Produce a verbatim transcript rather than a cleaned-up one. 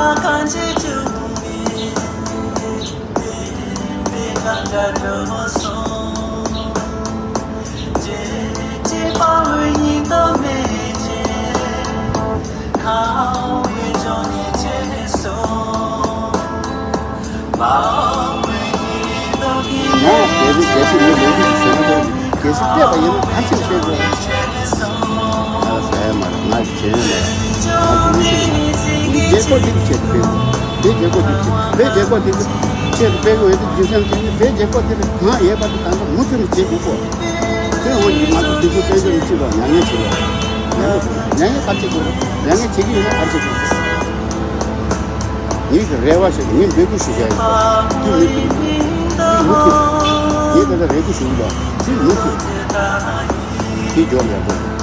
ང་རྒྱལ་པོའི་རྒྱལ་སྲིད་ནི་ལས་འགུལ་གྱི་ཞེན་ཁོག་རྒྱལ་སྲིད་སྤྲད་པ་ཡིན་ན་ག་ཚོད་སྤྲད་དགོས། ང་ཟ་ཡ་མ་རེད། ང་བྱེད་ཡ་མ་རེད། ང་གི་མི་ཚེ་ལ་ངས་རྒྱལ་ཁབ་འདི་གི་ཆེད་དུ་སྤེལ་དགོས། བོད་རྒྱལ་ཁབ་འདི་གི་ཆེད། བོད་རྒྱལ་ཁབ་འདི་གི་ཆེད་དུ་སྤེལ་དགོས་ཡོད་དུས་རྒྱུ་མཚན་དེ་ནི་བོད་རྒྱལ་ཁབ་འདི་ལ་གང་ཡོད་པ་དེ་ད་ལྟ་མུ་མཐུད་ནས་བྱེད་དགོས་གོ། དེ་འོན་ཀྱང་ང་ཚོ་དུས་ཚོད་དཔལ་འབྱོར་ནས་བརྩིས་པ་མྱ་ངན་བྱེད་ལ། མྱ་ངན་བྱེད་ལ། མྱ་ངན་ག་རེ་བྱེད་དགོས་རེད། མྱ་ངན་བྱེད་ཀྱི་ཡིན་ན་ག་རེ་བྱེད་དགོས་རེད། ངེད་ཀྱི་རེ་བ་ཞིག་ངས་འབོད་སྐུལ་ཞུ་བྱ་ཡིན། དུས་མི་ཐུབ། དུས་མི་ཐུབ། ངས་ད་ལྟ་རེ་སྐུལ་ཞུ་གི་འདུག་དུས་མི་ཐུབ། དེ་འཇོག་ཡག་པོ།